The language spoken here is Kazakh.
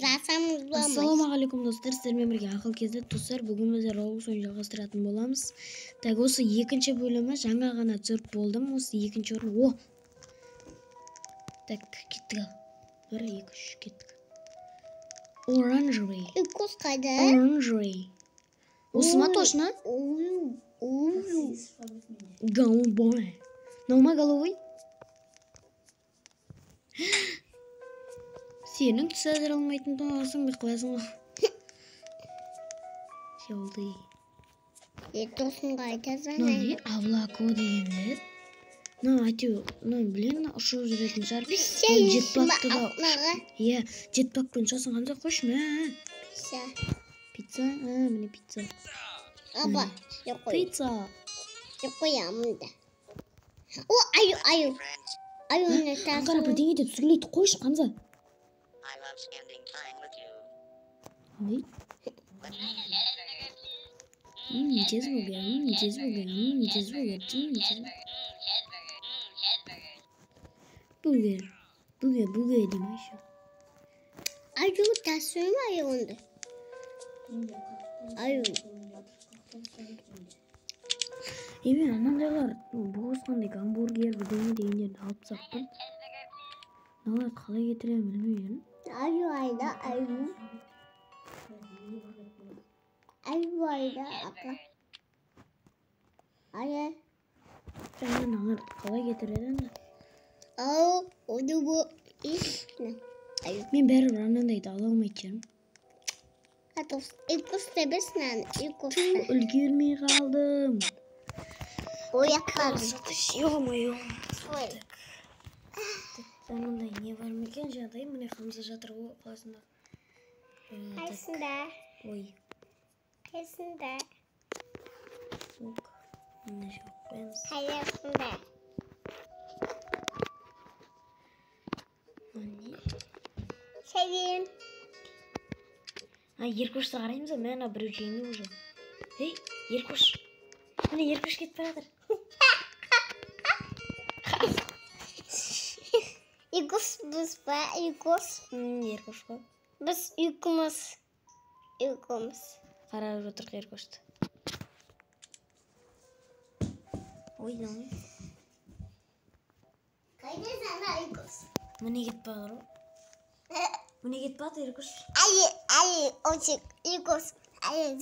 Ассалаумағалейкум достар, сіздермен бірге Ақыл кезді достар. Бүгін біз Roblox ойынын жалғастыратын боламыз. Так, осы екінші бөлімі жаңа ғана түсіріп болдым. Осы екінші орын. О! Так, кеттік ал. 1 2 3 кеттік. Оранжевый. Укус қайда? Оранжевый. Осы ма точно? Голубой. Мынау ма голубой? Сенің түс әзір алмайтын тоңасың, бір қоясың ғой. Жолды. Тосын қайда Мынау не? Облако деген. Мынау әйтеуір, мынау білемін, ұшып жүретін шығар. Жетпакты да. Иә, жетпакпен ұшасың, Хамза, қойшы, мә. Пицца. Пицца? А, міне пицца. Аба, пицца. Қоямын да. О, аю, аю. Аюны тасу. Қара, бірдеңе деп сөйлейді, қойшы, Хамза. Ой. Чизбургер, чизбургер, чизбургер, чизбургер. Бургер, бургер, бургер деймін еще. Аю тасу ма аюнды? Аю. Емен анандайлар бос қандай гамбургер бірдеңе дегендерді алып тастаппын. Мыналарды қалай кетіремін білмей жүрмін. Аю айда, аю. Аю айда, ақа. Аю. Жаңа мыналарды қалай кетіреді енді? Ау, оды бұ. Аю. Мен бәрібір анандайды ала алмайтын шығармын. Икос тебесінен, икос. Үлгермей қалдым. Ояққа. Ё-моё. Анандай не бар ма екен жағдай? Міне Хамза жатыр ғой қасында. Қайсында? Ой. Қайсында? Ок. Міне жауып қоямыз. Қайсында? Міне. Сәлем. А, Еркошты қараймыз ба? Мә, ана біреу жеңді уже. Ей, Еркош. Міне Еркош кетіп бара жатыр. Икос біз ба? Икос. Еркош қой. Біз екіміз. Екіміз. Қарап отырық Еркошты. Ой, мынау. Қайда сана Икос? Міне кетіп бара жатыр ғой. Міне кетіп бара жатыр Еркош. Ай, ай, очик, Икос. Ай,